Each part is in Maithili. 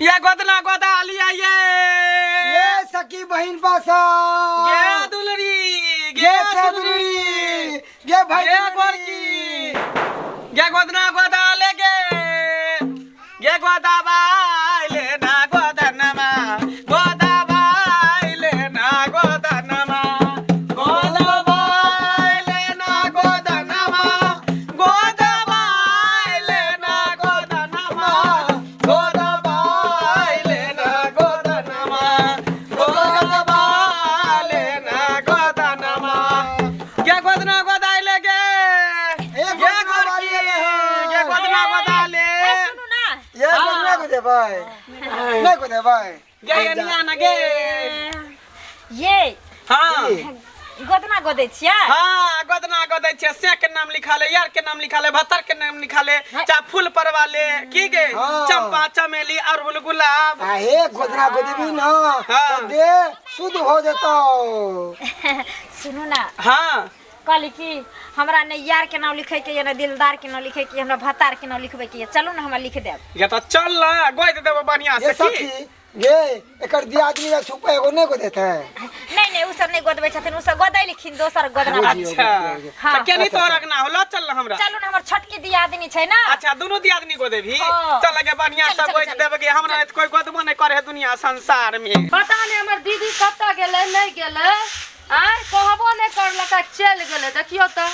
ये गोदना गोदा लिया ये ये सखी बहिन पासा गे दुलरी गे सदुरी गे भाई गे गोरकी गे गोदना गोदा ले गे गे गोदा बाई ले ना गोदनमा गोदा बाई ले ना गोदनमा गोदा बाई ले ना गोदनमा गोदा बाई ले ना गोदनमा गोदा बाई ले ना गोदनमा गोदा बाई ले ना गोदनमा गे गोदना गोदा ले गे ए, गे गोदना गोरकी वाली ले हो। गे गोदना गोदा ले ए, सुनू ना ये गोदना को देबै नहीं को देबै गे निया ना गे ये हाँ गोदना गोदै छियै हाँ गोदना गोदै छियै से के नाम लिखा ले यार के नाम लिखा ले भतर के नाम लिखा ले चाहे फूल परवा ले की गे हाँ। चंपा चमेली अड़हुल गुलाब आ हे गोदना को देबी ना हाँ। तो दे शुद्ध हो जेतौ सुनू ना हाँ कहली कि हमरा ने यार के नाम लिखे के ये ने दिलदार के नाम लिखे के हमरा भतार के नाम लिखबे के ये चलू ना हमरा लिख देब या तो चल ना गोद देबो बढ़िया ये से की सखी गे एकर दियादनी ला छुपा एगो नहीं को देते है नहीं नहीं उ सब नहीं गोदबै छथिन उ सब गोदै लिखिन दोसर गोदना बुझियौ, अच्छा बुझियौ। हाँ। तऽ केनी तोहर अंगना होलो चल ना हमरा चलू ना हमर छोटकी दियादनी छै ना अच्छा दुनू दियादनी को देबी हाँ। चल गे बढ़िया चल, से चल, गोद चल। देबे गे हमरा कोई गोदबो नहीं करे है दुनिया संसार में पता नहीं हमर दीदी कतऽ गेलै नहि गेलै आँय कहबो नहि करलक आ चलि गेलै देखियौ तऽ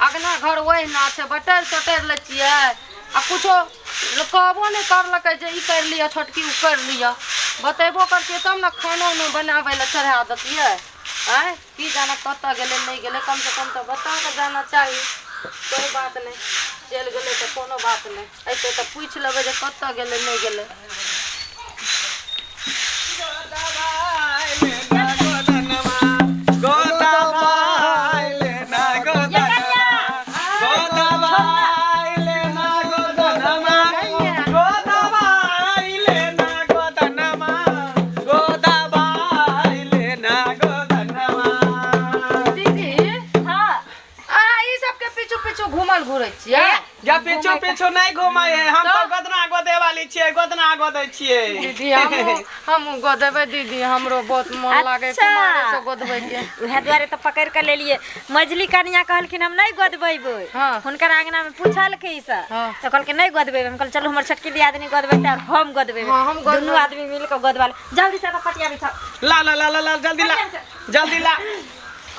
अगना घर ओहिना छै बटरि सोटरि लै छियै आ कुछो कहबो नहि करलकै जे ई करि लिअ छोटकी ओ करि लिअ बतेबो करतियै तब ने खानो उनो बनाबै लए चढ़ा दैतियै आँय की जाने कतऽ गेलै नहि गेलै कमसँ कम तऽ बता कऽ जाना चाही कोइ बात नहि चलि गेलै तऽ कोनो बात नहि अयतै तऽ पूछि लेबै जे कतऽ गेलै नहि गेलै दीदी हाँ आ ई सबके पीछू पीछू घूमल घुरै छियै या पीछू पीछू नहीं घुमै है हम सब गोदना गोदे वाली छियै गोदना गोदै छियै दीदी हमहूँ हमहूँ गोदेबै दीदी हमरो बहुत मन लागै अच्छा। कुमारे से गोदबै के उएह दुआरे तऽ पकड़ि कऽ लेलियै मझली कनिया कहलखिन हम नहि गोदबेबै हाँ। हुनकर आंगना में पूछलखिन से हाँ। तऽ कहलखिन नहि गोदबेबै हम कहलियै चलू हमर छोटकी दियादनी गोदबै तऽ हम गोदबेबै हाँ, हम गोदबै। दुनू आदमी मिल कऽ गोदबा ले जल्दी से तऽ पटिया बिछाउ ला ला ला ला ला जल्दी ला जल्दी ला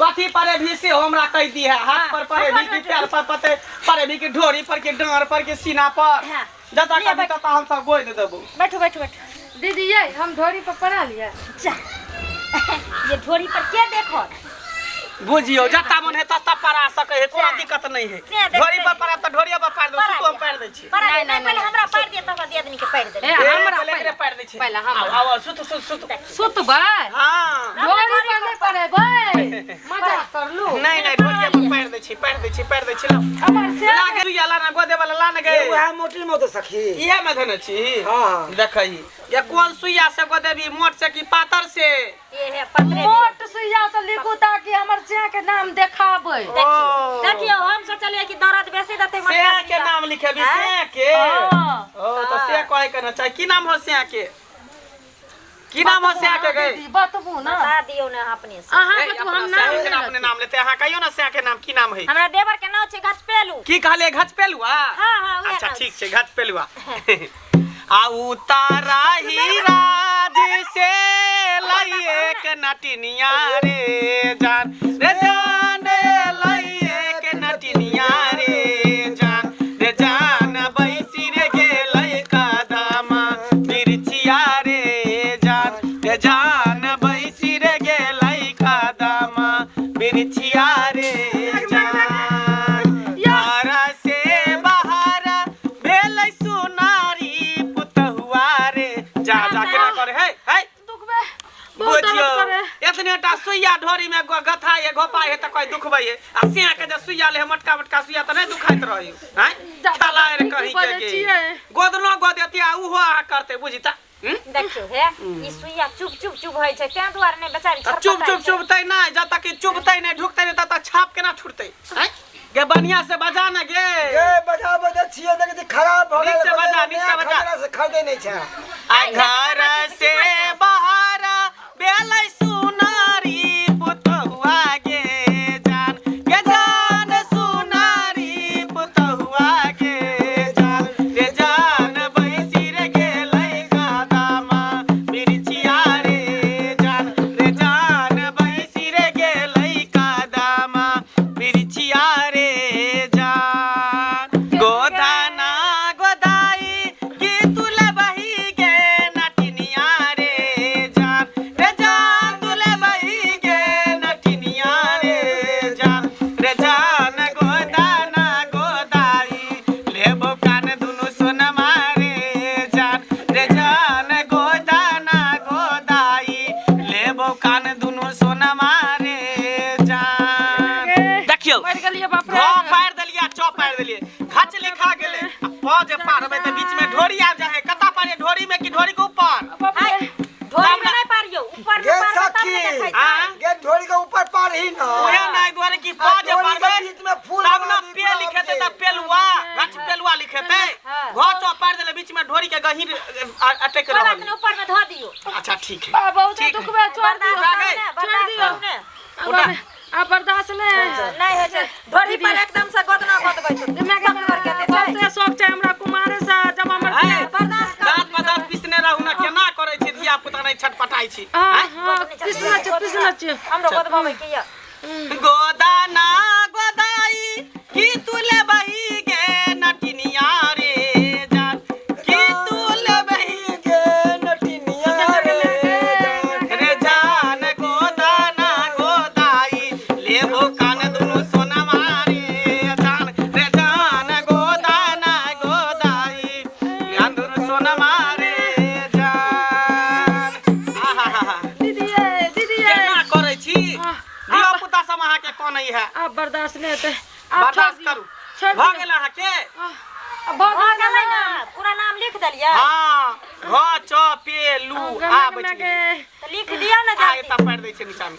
कथी परे भी से हमरा कह दी है हाथ पर परे भी की पैर पर पते परे भी की ढोरी पर की डांर पर की सीना पर हाँ। जता लिअ कभी बैठ। तता हम सब गोइ दे देबो बैठू बैठू बैठू दीदी ये हम ढोरी पर पड़ा लियै जा ये ढोरी पर के देखत बुझियो जता मन है तता परा सके है कोनो दिक्कत नहीं है से देखते ढोरी पर परा त ढोरिया पर पार दो परा सुतो हम लिअ। पार दै छी परा नहीं, लिअ। नहीं नहीं, पहिले हमरा पारि दिअ तब दियादनी के पारि देबै ए ए, हमरा पहिले एकरे पहिले पार दै छी पहिले हमरा। आओ आओ सुत सुत सुत सुतबै हां ढोरी पर नहि पड़ेबै मजाक करलू नहीं नहीं ढोरिया पर पार दै छी पार दै छी पार दै छी लाओ हमर से ला के रुइया ला ना गोदे वाला ला ना गए वएह मोटरी में तो सखी इहे में धने छी हाँ। देखही ये कोन सुइया से गोदेबी मोट से कि पातर से ये हे पत्रे मोट सुइया से लिखू ताकि हमर सिया के नाम देखाबै ओ देखियो हम सोचलिए कि दर्द बेसी देतै से मोटका के सुइया। नाम लिखेबी आँय? से के हाँ। ओ तो से कहे के ना चाही की नाम हो से के की नाम हो से के गए दीदी बतबू ना बता दियौ ने अहाँ अपने से अहाँ ए, बतबू अपना हम से नाम के नहि अपने नाम लेते अहाँ कहियो ना से के नाम की नाम है हमरा देवर के नाम छै गछपेलू की कहले घचपेलुआ हाँ, हाँ, उएह अच्छा नाम ठीक छै घचपेलुआ आ उतारा ही राज से लाइए के नटिनिया रे जान रे जान रे लाइए के नटिनिया रे जान रे जान बैसी रे गेलै कदमा बिरछिया रे जान रे जान बैसी रे गेलै कदमा बिरछिया रे जान घर से बाहर भेलै सुनारी पुतहुआ रे जा जा केना करे हे हे दुखबे बहुत दर्द बुझियौ करे एतने टा सुइया ढोरी में गथा हे घोपा हे तऽ कोई दुखबै हे आ सिया के जे सुइया ले हे मोटका मोटका सुइया तऽ नहि दुखाइत रहै हैं जा, खेला रे की कहीं के बजै के छियै? गोदनो गोदेती आ उहो अहाँ करतै बुझी तऽ हूं? देखियौ हे ई सुइया चुप चुप चुप होइ छै तें दुआरे नहि बेचारी तऽ चुप चुप चुपतै नहि जब तक ई चुपतै नहि ढुकतै नहि तब तक छाप केना छुटतै हैं के बढ़िया से बजा ना गे। गे बजा बजा छियै, देखै छी खराब भऽ नीक गेल। से बजा, नीक से बजा। खतरा से खरीदै नहि छै। आ घर से बाहर बेलै सुनारी पुतहुआ गे जान, गे जान सुनारी पुतहुआ गे जान, रे जान बैसी रे गेलै कदमा बिरछिया रे जान, रे जान बैसी रे गेलै कदमा बिरछिया रे जान। गोदाना गोदाई की तुले बही गे नटिनिया रे जान, रे जान तुले बही गे नटिनिया रे जान, रे जान गोदाना गोदाई लेबो कान दुनु सोनमा रे जान, रे जान गोदाना गोदाई लेबो कान दुनु सोनमा रे जान। देखियौ, मरि गेलियै बाप रे। घ पारि देलियै आ च पारि देलियै, घच लिखा गेलै। आ प जे पारबै तऽ बीच में ढोरी आबि जाइ है। कतऽ पारियै, ढोरी में कि ढोरी के ऊपर? बाप रे। ढोरी में नहीं पारियो, ऊपर में गे पारबै तब सखी। ने देखै आ छै। गे ढोरी के ऊपर पार ही न। उहे नहि दुआरे कि प जे आ ढोरी के पारबै बीच में फूल तब बना न दी पे गुलाब लिखेतै के। तऽ पेलुआ घच पेलुआ लिखेतै। हाँ। घ च पारि देलै, बीच में ढोरी के गहीर अटक कोई बात रहल। नहीं, ऊपर में धो दियो। अच्छा ठीक है, आ, बहुत ठीक है। दुखबे, छोड़ दियौ। बर्दाश्त करू गए। ने, बर्दाश्त दियौ। करू ने। उठा। आब बर्दाश्त नहि। नहीं होइ छै, ढोरी पर एकदम से गोदना गोदबै तऽ सब करके देतै। बहुते शौक छै हमरा कुमारे से जब हमर है, बर्दाश्त करू। दाँत पर दाँत पिसने रहू ने, केना करै छी धिया पुता नहि छटपटाइ छी? हाँ आँय? हाँ, पिसना छै, पिसना छै। हमरो गोदबाबै के यऽ। गोदाना गोदाई की तू लेबही गे नटिनिया रे जान, की तू लेबही गे नटिनिया रे जान। रे जान गोदाना गोदाई लेबो कान दुनु सोनमा रे जान, रे जान गोदाना गोदाई कान दुनु सोनमा रे जान। आहाहाहा। दीदी ये, दीदी ये। केना करै छी धिया पुता सब अहाँके कनै है? आब बर्दाश्त नहि हेतै, आब छोड़ बर्दाश्त दियौ। करू। छोड़ भऽ दियौ। गेल अहाँके? आब भऽ भऽ गेलै गेलै ने, पूरा नाम लिख देलियै? हँ, घ च पे लू आ बचि गेलै। तऽ लिख दियौ ने आ जल्दी। एतऽ पारि दै छै नीचा मे।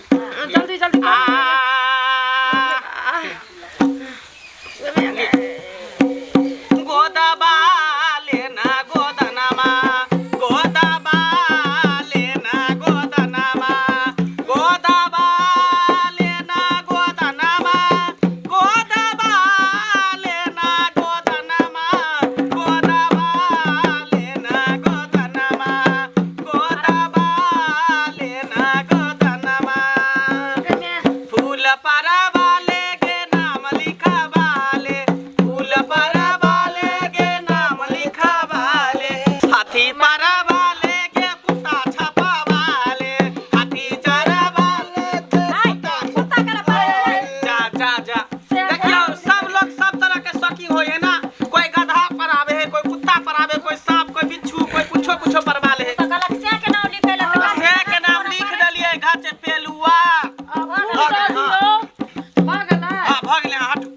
जल्दी जल्दी आ गोदबा लेना गोदनामा, गोदबा लेना गोदनामा, गोदबा लेना गोदनामा, गोदबा लेना गोदनामा, गोदबा लेना गोदनामा, गोदबा लेना गोदनामा। फूल परवाले गे नाम लिखवाले, फूल परवाले गे नाम लिखवाले, हाथी परवाले गे कुत्ता छपवाले, हाथी चरवाले गे आइ, कुत्ता। कुत्ता केना पारै छै? जा जा जा, देखियौ सब लोग सब तरह के शौकीन होय है ना। कोई गधा पर आवे है, कोई कुत्ता पर आवे, कोई सांप, कोई बिच्छू, कोई कुछो कुछो परवा ले है। तऽ कहलक से के नाम लिखै लए तऽ से के नाम लिख देलियै घच पेलुआ। भऽ गेलै। भऽ गेलै। हाँ भऽ गेलै। हटू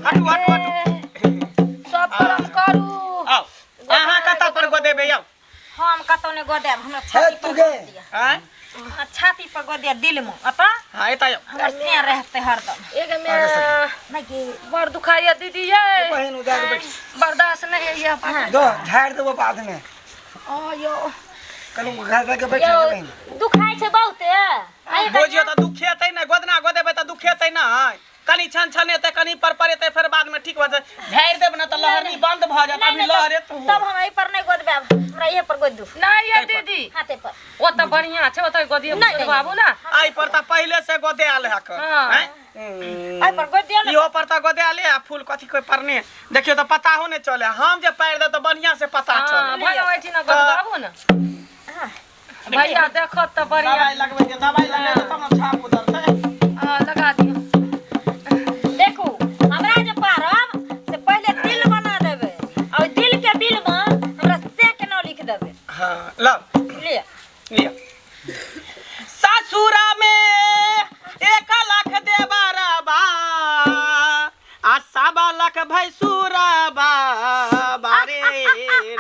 हटू हटू हटू। सब करम करू। आउ, अहाँ कतऽ पर गोदेबै आउ? हम कतौ नहि गोदायब, हमरा हे छाती तू पर गे। गोद दिअ। आँय? हमरा छाती पर गोद दिअ, दिल मे अतऽ। हाँ एतऽ आउ। हमर से रहतै हरदम। एक में नहि गे। बड़ दुखाइया दीदी ये। बहिन उदार बैठ। बर्दाश्त नहीं होइया। दो झाड़ देबो बाद में। आ यो। कलम घर जाके बैठ यौ, बहिन। दुखाइ छै बहुते। आइ बुझियौ तऽ दुखेतै नहि, गोदना गोदेबै तऽ दुखेतै नहि, कनि छन छनेतै, कनि पर परेतै, फेर बादमे ठीक भऽ जायत। झाड़ि देब ने तऽ लहरनी बंद भऽ जायत। नहि, अभी नहि, लहरे तब हम एहि पर नहि गोदबायब, हमरा इहे पर गोद दू। नहीं ये दीदी, हाथे पर। ओ तऽ बढ़िया छै, ओतऽ गोदिये नहि, नहि, गोदबाबू ना। एहि पर तऽ पहिले से गोदे आयल है। हाँ। आँय? एहि पर गोद दियौ ने। इहो पर तऽ गोदे आयल है। फूल कथी कोई परने देखियौ तऽ पता हो नहि चले। हम जे पारि देब तऽ बढ़िया से पता हाँ चले। भैया ओहिठिना गोदबाबू ना। हाँ। भैया देखत तऽ बढ़िया। दवाई लगबै के, दवाई लगेबै तब ने छाप उतरतै। हाँ, लगा दियौ। देखू, हमरा जे पारब से पहिले दिल बना देबै आ ओहि दिल के बिल में हमरा से के नाम लिख देबै। हाँ लाउ। लिअ। लिअ। ससुरा में 1 लाख देबरबा आ 1.25 लाख भैंसुरबा बारे।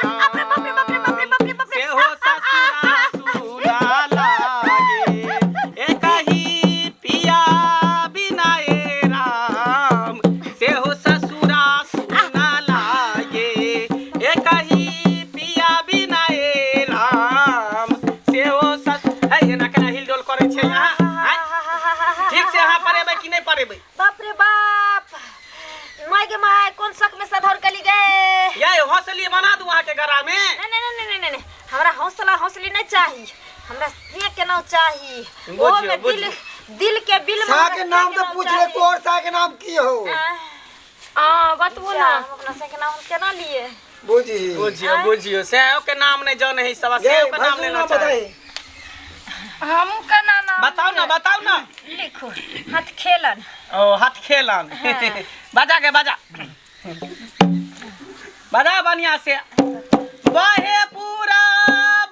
बाप रे बाप रे बाप रे बाप रे बाप रे बाप रे। सेहो ससुरा सुना लागे, एकही पिया बिना ए राम, सेहो हौसली नहीं चाही हमरा से केना चाही बुझियौ, ओहो में दिल बुझियौ। दिल के बिल में सा हमरा के नाम से तो केना पूछ ले चाही। तोर सा के नाम की हो आ बतबू जा, ना हम अपना से के नाम हम केना लिए बुझी बुझियो बुझियो सेहो के नाम नहीं जाने है सब ये सेहो के नाम भैंसुर लेना नाम चाहे बताई हमहूँ केना नाम बताओ ना बताओ ना लिखू हाथ खेलन ओ हाथ खेलन बजा के बजा बजा बढ़िया से बहे पूरा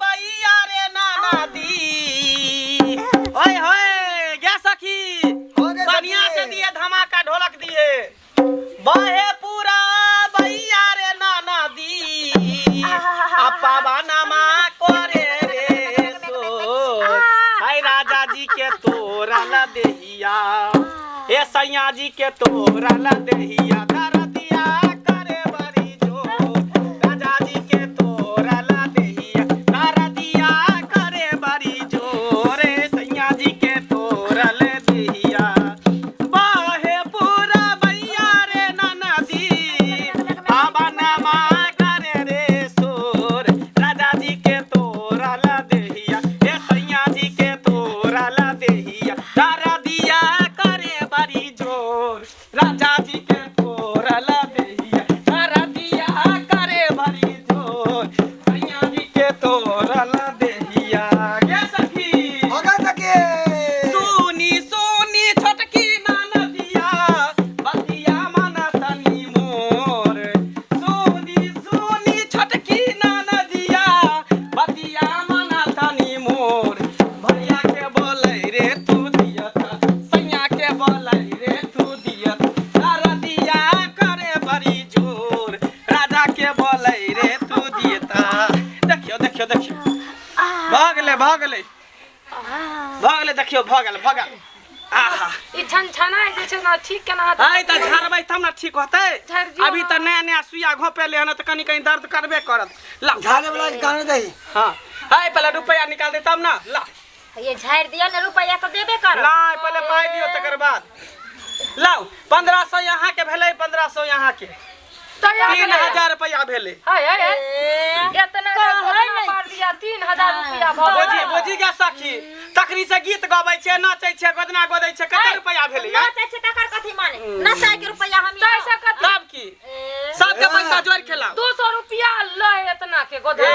बैया रे नाना दी ओए होए गे सखी हो गे सखी। बढ़िया से दिए धमाका ढोलक दिए बहे पूरा बैया रे नाना दी अपा नामा करे रे सो हाय राजा जी के तोरा ला देहिया हे सैया जी के तोरा ला देहिया दरदिया करे बरी जो राजा जी के तोरा ला देहिया दरदिया करे बरी जो रे सैया जी के तोरा ले देहिया बाहे पूरा बैया रे नाना दी बाबा नामा करे रे सोर राजा जी के तोरा ला देहिया हे सैया जी के तोरा ला देहिया दारा दिया करे बड़ी जोर राजा जी के तोरा ला देहिया दारा दिया करे बड़ी जोर सैया जी के तोरा ला देहिया गे सखी हो गे सखी सुनी सुनी छोटकी ननदिया बतिया मना तनी मोर सुनी सुनी छोटकी ननदिया बतिया मना तनी मोर भैया के बोलै रे तू दियत सैया के बोलै रे तू दियत दिया करे बड़ी जोर राजा के बोलै रे तू दियता देखियो देखियो देखियो भऽ गेलै भऽ गेलै भऽ गेलै देखियौ भऽ गेल भऽ गेल आहा ई छनछनाइ जे छै ने ठीक केना हेतै? आइ तऽ झाड़बै तब ने ठीक होतै झाड़ि दियौ अभी तऽ नया नया सुइया घोपेले हन तऽ कनि कनि दर्द करबे करत ला झाड़े वाला के गाना दही हाँ हाय पहले रुपया निकाल दे तब ना ला ये झाड़ि दियौ ने रुपैआ तऽ देबे करब ला पहले पाइ दियौ तकर बाद लाउ 1500 यहाँ के भेलै 1500 यहाँ के तैयार तीन भेलै। हजार रुपया भेलै हाय हाय हाय ए, एतना कहै गोदना नहि पार दिया 3000 रुपया भऽ बुझी गेल। बुझी गे सखी तखनी से गीत गबै छै नाचै छै गोदना गोदै छै कते रुपया भेलै आँय? नाचै छै तकर कथी माने नचाय के रुपैआ हम तैसे कथी तब की सबके पैसा जोड़ि के लाउ 200 रुपया लै एतना के गोदना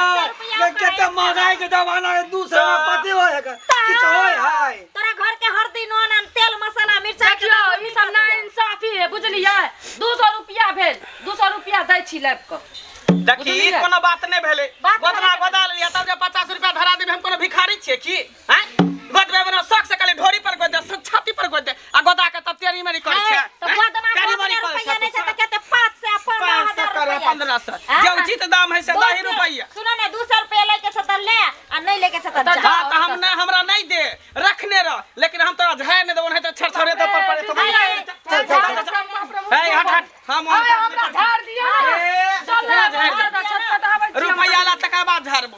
ये कते महंगाई के जमाना है दूसरा में पति हो है किछ होय हाय तोरा घर के हर दिन नून आन तेल मसाला मिरचाई के देखियौ दाम ई सब ना इंसाफी है बुझलियै 200 रुपया भेल 200 रुपया दै छी लाबि कऽ देखी ई बुझलियै? कोनो बात नहि भेलै बात गोदना नहि गोदा लिया तब जे 50 रुपया धरा देबै हम कोनो भिखारी छियै की आँय गोदबै बना शौक से खाली ढोरी पर गोद दे सब छाती पर गोद दे आ गोदा के तब तेरी मेरी करै छै तऽ गोदना तेरी मेरी गोदना करै रुपैआ छै नहि छै तऽ कते 500 आ पाँच सौ 15,000 करे रुपैआ 1500 आँय? जे उचित दाम है से दू दही सौ- रुपैआ सुनो ने 200 रुपया लैके छै तऽ ले आ नहि लैके छै तऽ तऽ जा हाँ तऽ हम नहि हमरा नहि दे रखने रह लेकिन हम तोरा झाड़ नहि देबो नहीं तऽ छरछरे दे पर पड़े तो चल, चल, चल। ए हट हट हम अबे हमरा झाड़ दिअ ने। ए, चल ने, झाड़ दे। झाड़ दे, छत पर आबै छी हम। रुपैआ ला तकर बाद झाड़बो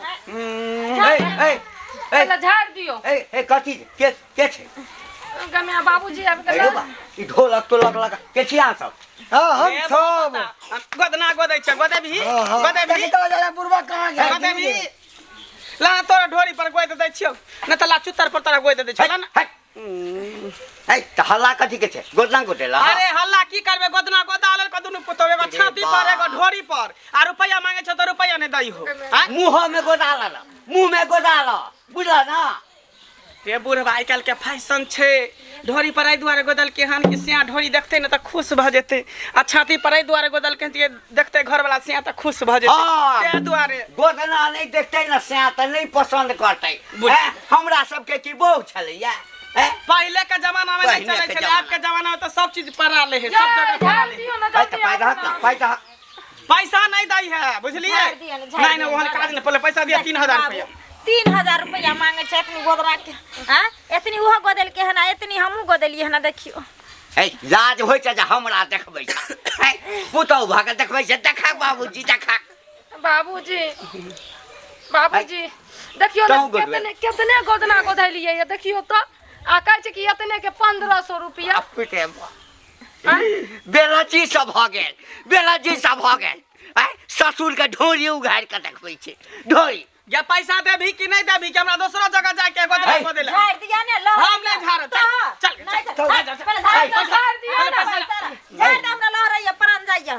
ए ए ए पहिले झाड़ दियौ ए ए कथी के के छै गम्या बाबूजी आबि ए गेलै बा ई ढोलक तोलक लगा के छी अहाँ सब हाँ हम ए, सब गोदना गोदै छै गोदेबही हाँ हाँ गोदेबही देखी तो जा बुढ़वा कहाँ गया गोदेबही ला तोरा ढोरी पर गोद दै छियौ नहि तऽ ला चुत्तर पर तोरा गोद दै छियौ ला ना। हट ए तऽ हल्ला कथी के छै गोदना गोटेला अरे हल्ला की करबे गोदना गोदा लेल के दुनू पुतौ एगो छाती पर एगो ढोरी पर आ रुपैआ मांगे छौ तऽ रुपैआ नहि दै हो आँय? मुँह में गोदा ला मुँह में गोदा ला बुझल ना रे बुढ़बा आइ काल्हि के फैशन छै ढोरी पर एहि दुआरे गोदलकै हन कि सिया ढोरी देखतै ने तऽ खुश भऽ जेतै आ छाती पर एहि दुआरे गोदलकै हन कि देखतै घरवला सिया तऽ खुश भऽ जेतै हाँ। ताहि दुआरे गोदना नहि देखतै ने सैं तऽ नहि पसन्द करतै बुझ- हैं? हमरा सबके की बहु छलैया हैं? पहिले के जमाना में नहीं पहिले चलै के छलै जमाना। आब के जमाना में तऽ सब चीज पड़ा ले है सब जगह पड़ा झाड़ ले है। दियौ ने है तऽ जल्दी पाइ आबू दहक ने। ने पाइ दहक पैसा नहीं दै है बुझलिए झाड़ि दिअ ने, झाड़ि नहीं नहीं दिअ, वहाँ काज नहीं पहिले पैसा दिया 3000 रुपया 3000 रुपया मांगे छै एतनी गोदरा के हाँ एतनी ओहो गोदेलकै हन आ एतनी हमहूँ गोदेलियै हन देखियौ है लाज होइ छै जे हमरा देखबै छै है पुतहु भऽ कऽ देखबै छै देखा बाबूजी देखा बाबूजी बाबूजी देखियौ ने तहूँ गोदबै। केतने केतने गोदना गोधलियै ये देखियौ तऽ आ कहै छै कि एतने के 1500 रुपया आ पिटे बेलची सब भऽ गेल बेलची सब भऽ गेल आँय ससुरके ढोरी उघारि कऽ देखबै छै ढोरी या पैसा देबही कि नहीं देबही कि हमरा दोसरो जगह जाके गोदना है। गोदेला झाड़ दिया ने लहर हम नहीं झाड़ब। चल, चल, नहीं चल, चल, चल, चल, पहले झाड़ पैसा, दो, झाड़ दिया पहले ना, पैसा पैसा झाड़ दे, हमरा लहरैया प्राण जाइया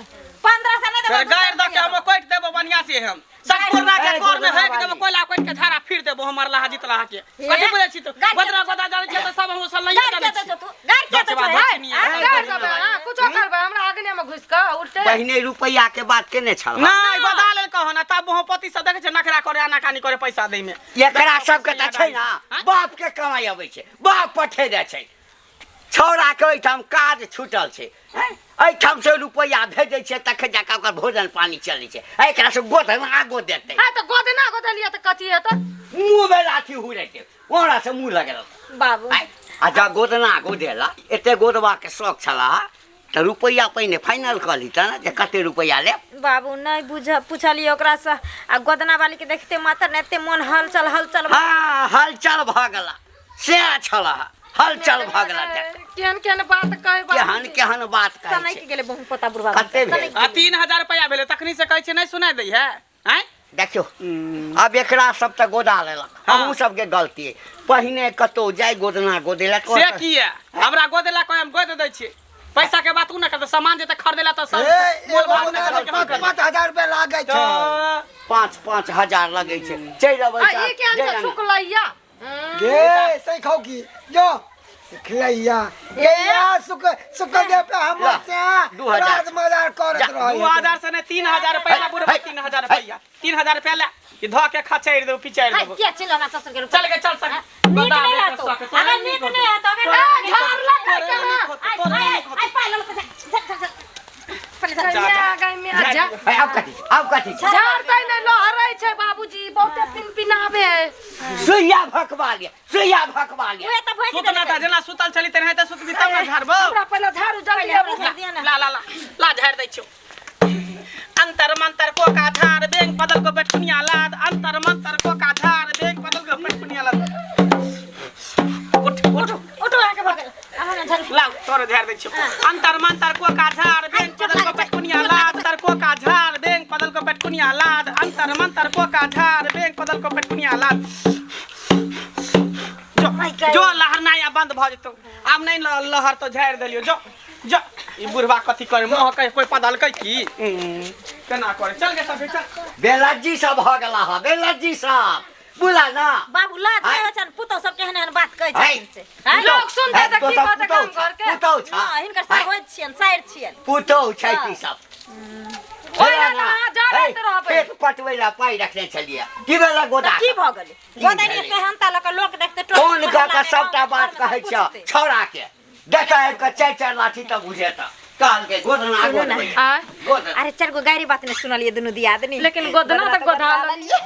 1500 नहीं तोरा देबो गारि दऽ के हम कोटि देबो बढ़िया से हम संपूर्णा के ए, कोर में गोदना हेक देबो वाली। कोयला कोटि के झाड़ा फिर देबो हमर लाहा जीतलाहा के कथी बुझै छी तू गारि गोदना गोदा जानै छियै तऽ सब हम उसल नहीं गारि जानै के छी दे तू गारि के दे दक्षिणा, दक्षिणी, तू गारि देबै हां कुछो करबै हमरा अग्ने में घुसि कऽ उठते पहिने रुपैआ के बात केने छल नहीं गोदा लेल कहो ना तब पति सब देखै छै नखरा करे आनाकानी करे पैसा दै में एकरा सबके तऽ छै ने बाप के कमाइ अबै छै बाप पठे दै छै छौड़ा के ओहिठाम काज छूटल छै हैं? एहिठाम से रुपैआ भेजै छै तखन जाकऽ ओकर भोजन पानी चलै छै एकरा से गोदना गोदेतै हां तऽ गोदना गोदलिया तऽ कथी हेतै मुँह में लाठी हुरेतै ओकरा से मुँह लगेलक बाबू आँय? आ जब गोदना गोदेला एते गोदबाके शौक छला तऽ रुपैआ पहिने फाइनल कऽ लीतऽ ने जे कते रुपैआ लेब बाबू नहीं बुझ पूछलिए ओकरा से आ गोदना वाली के देखते मात्र ने एते मन हलचल हलचल हँ हलचल भऽ गेला से छला हलचल भऽ गेला देख। केहन केहन बात कहै केहन केहन बात कहै सनक छै गेलै बहु पोता बुढ़वा कते भेल? आ 3000 रुपया भेलै तखनी से कहै छै नहीं सुनाइ दै है आँय देखियौ आब एकरा सब तऽ गोदा लेलक हाँ। हमहूँ सबके गलती अइ। पहिने कतौ जाय गोदना गोदेलक से किया हमरा गोदेला कहे हम गोद दै छियै पैसा के बात उ ना करते सामान जेते खरीदेला तऽ सब ए, मोल एगो भाव गोदना ना करते पाँच पाँच हजार रुपया लागै छै तऽ 5-5 हजार लगै छै चलि अबै आ ई केहन छै सुखलैया गे सही खाओ की जो सिखलैया ये या सुख सुख दे पे हम ला, से 2000 राज मजार करत जा, रहे 2000 से नहीं 3000 रुपया बुढ़बा है, 3000 रुपया 3000 रुपया ले कि धऽ के खचैर देबो पिचैर हाय देबो किया चिल्ला ना ससुर के रुपया चल गे चल सक नीक नहीं रहतो अगर नीक नहीं रहतो अगर ए झाड़ लग आय आय आय पाय लल चल चल चल पहिले चल जा गई में जा है, आब कथी छै आब कथी छै झाड़तै नहि लहरै छै बाबूजी बहुते पिनपिनाबे सुइया भकवा लिया सुइया भकवा लिया उहे त भोकि सुतना देलकै त जेना सुतल छली तेनाहिते सुतबी तब ने झाड़बो हमरा पहिले झाड़ू जल्दी आबू झाड़ दिया ना ला ला ला ला झाड़ दै छियौ अंतर मंतर को का झाड़ बेंग बदल को पेटकुनिया लाद अंतर मंतर को का झाड़ बेंग बदल को पेटकुनिया लाद उठ उठ उठो आके भऽ गेल आब हमरा झाड़ू लाउ तोरो झाड़ दै छियौ अंतर मंतर को का झाड़ बेंग बदल को पेटकुनिया लाद अंतर को का झाड़ बेंग बदल को पेटकुनिया लाद अंतर मंतर को का झाड़ बेंग बदल को पेटकुनिया लाद जो जो लहर ना बंद भऽ जेतौ आब नहीं लहर तो झाड़ि देलियौ जो जो ई बुढ़वा कथी करे मोह कहे कोई पदलकै की केना करे चल गे सब चल बेलज्जी सब भऽ गेला हा बेलज्जी सब बुला ना बाबू लाज आय। नहि होइ छनि पुतहु सब केहन एहन बात कहै आय। छथिन से आँय? लोक सुनतै तऽ तो की सब कहतै पुतहु गाम घर के पुतहु छ हँ, हिनकर सार छियनि सारि छियनि पुतहु छै हाँ। की सब ओहि लए तऽ अहाँ जरैत रहबै। खेत पटबै ला पाइ रखने छलियै की भेलै गोदा तऽ की भऽ गेलै की गोदनी भेलै? सेहनता लऽ कऽ लोक देखतै टोल फोन कऽ मोहल्ला कऽ मे सबटा गाँव बात घरमे कहै सब छ पूछतै। छौड़ा के देखा आबि कऽ चारि चारि लाठी तऽ बुझेता कहलकै गोदना सुनू ना। गोदबै आँय गोदना अरे चारि गो गारि बात नहि सुनलियै दुनू दियादनी लेकिन गोदना तऽ गोधा लेलियै।